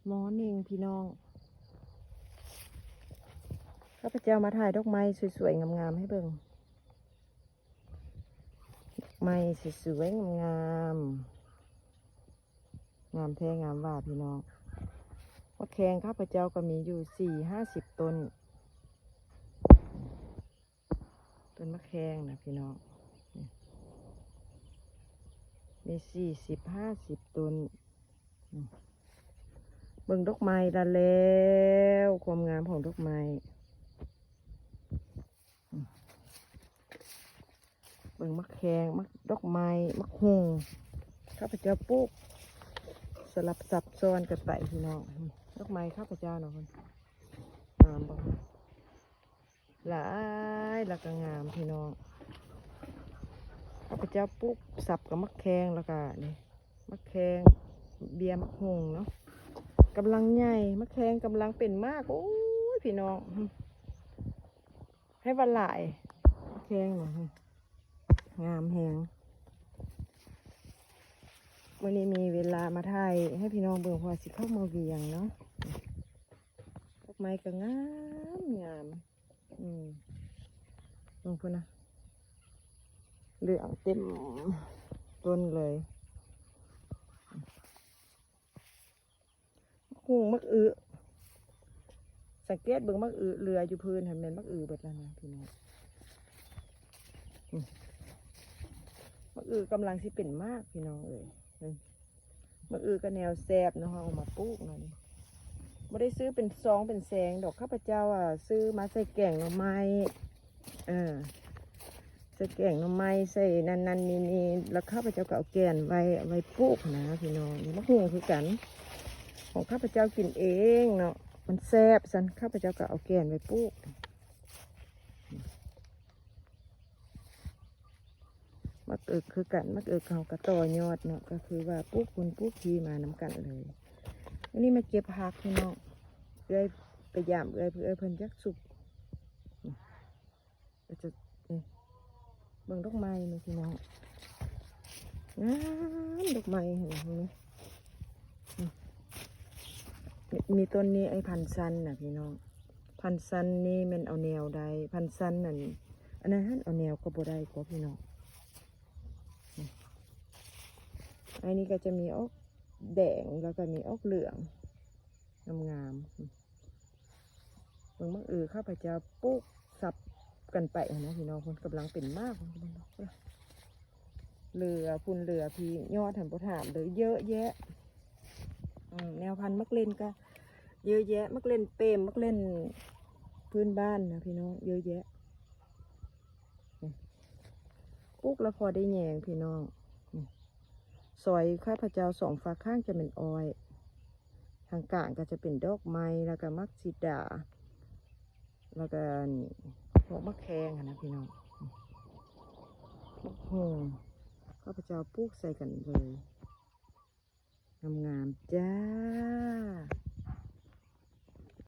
Morning ພີ່ນ້ອງ, ຂ້າພະເຈົ້າມາຖ່າຍດອກໄມ້ສວຍໆງາມໆໃຫ້ເບິ່ງ. ດອກໄມ້ສວຍໆງາມໆ, ງາມແທ້ງາມວ່າພີ່ນ້ອງ. ໝາກແຄງຂ້າພະເຈົ້າກໍມີຢູ່ສີ່ຫ້າສິບຕົ້ນ. ຕົ້ນໝາກແຄງນະພີ່ນ້ອງ, ນີ້ ມີສີ່ສິບຫ້າສິບຕົ້ນ. ນີ້ ເບິ່ງດອກໄມ້ລະແລ້ວ, ຄວາມງາມຂອງດອກໄມ້. ນີ້ ເບິ່ງໝາກແຄງ, ໝາກ ດອກໄມ້, ໝາກຫຸ່ງ ຂ້າພະເຈົ້າປູກສະຫຼັບຊັບຊ້ອນກັນໄປພີ່ນ້ອງ. ນີ້ ດອກໄມ້ຂ້າພະເຈົ້າເນາະ, ງາມບໍ່? ຫຼາຍ ແລ້ວກໍງາມພີ່ນ້ອງ. ຂ້າພະເຈົ້າປູກສັບກັບໝາກແຄງ ແລ້ວກໍນີ້ ໝາກແຄງ ເບ້ຍໝາກຫຸ່ງເນາະ, ກຳລັງໃຫຍ່. ໝາກແຄງກຳລັງເປັນໝາກ. ໂອ້ຍ ພີ່ນ້ອງ ໃຫ້ວ່າຫຼາຍ, ໝາກແຄງນະ ງາມແຮງ. ມື້ນີ້ມີເວລາມາຖ່າຍໃຫ້ພີ່ນ້ອງເບິ່ງ ເພາະວ່າຊິເຂົ້າມາວຽງເນາະ. ດອກໄມ້ກໍງາມງາມ. ອືມ ເບິ່ງພຸ້ນນະ, ເຫຼືອງເຕັມຕົ້ນເລີຍ. ໝາກຫຸ່ງ ໝາກອຶ, ສັງເກດເບິ່ງໝາກອຶເຫຼືອຢູ່ພື້ນຫັ້ນ ແມ່ນໝາກອຶເບິດແລ້ວນະພີ່ນ້ອງ. ອືມ ໝາກອຶກຳລັງຊິເປັນໝາກ ພີ່ນ້ອງເອີຍ. ໝາກອຶກໍແນວແຊບເນາະ, ເຮົາເອົາມາປູກເນາະ. ນີ້ ບໍ່ໄດ້ຊື້ເປັນຊອງເປັນແຊງດອກ, ຂ້າພະເຈົ້າ ອາ ຊື້ມາໃສ່ແກງໜໍ່ໄມ້, ເອີ ໃສ່ແກງໜໍ່ໄມ້ ໃສ່ນັ້ນໆນີ້ໆ ແລ້ວຂ້າພະເຈົ້າກໍເອົາແກ່ນໄວ້ ເອົາໄວ້ປູກນະພີ່ນ້ອງ. ນີ້ໝາກຫຸ່ງຄືກັນ, ຂອງຂ້າພະເຈົ້າກິນເອງເນາະ, ມັນແຊບຊັ້ນ ຂ້າພະເຈົ້າກໍເອົາແກ່ນໄວ້ປູກ. ໝາກອຶກຄືກັນ, ໝາກອຶກເຮົາກໍຕໍ່ຍອດເນາະ, ກໍຄືວ່າປູກພຸ້ນປູກພີ້ມານຳກັນເລີຍ. ອັນນີ້ມາເກັບຜັກພີ່ນ້ອງ, ເອື້ອຍໄປຢາມເອື້ອຍ ເພື່ອເອື້ອຍເພິ່ນຢາກສຸກ. ກໍຈະ ນີ້ ເບິ່ງດອກໄມ້ນີ້ພີ່ນ້ອງ, ງາມ ດອກໄມ້ເຫັນບໍ່? ມີ ມີຕົ້ນນີ້ ໄອ້ພັນຊັນນະພີ່ນ້ອງ, ພັນຊັນນີ້ແມ່ນເອົາແນວໄດ້, ພັນຊັນນັ້ນ ອັນນັ້ນຫັ້ນເອົາແນວກໍບໍ່ໄດ້ກໍພີ່ນ້ອງ. ອັນນີ້ກໍຈະມີອອກແດງ ແລ້ວກໍມີອອກເຫຼືອງ ງາມໆ. ເບິ່ງໝາກອຶ ຂ້າພະເຈົ້າປູກສັບກັນໄປຫັ້ນນະພີ່ນ້ອງ, ເພິ່ນກຳລັງເປັນໝາກ. ເຫຼືອພຸ້ນເຫຼືອພີ້ ຍອດຫັ້ນບໍ່ຖາມເລີຍ, ເຍີະແຍະ. ອືມ ແນວພັນໝາກເລັ່ນກໍເຍີະແຍະ, ໝາກເລັ່ນເປມ ໝາກເລັ່ນພື້ນບ້ານນະພີ່ນ້ອງ, ເຍີະແຍະ. ນີ້ ປູກແລ້ວພໍໄດ້ແຍງພີ່ນ້ອງ. ນີ້ ຊອຍຂ້າພະເຈົ້າສອງຝາກຂ້າງຈະແມ່ນອ້ອຍ, ທາງກາງກໍຈະເປັນດອກໄມ້ ແລ້ວກໍໝາກສີດາ ແລ້ວກໍພວກໝາກແຄງຫັ້ນນະພີ່ນ້ອງ. ໝາກຫຸ່ງ ຂ້າພະເຈົ້າປູກໃສ່ກັນເລີຍ, ງາມໆຈ້າ.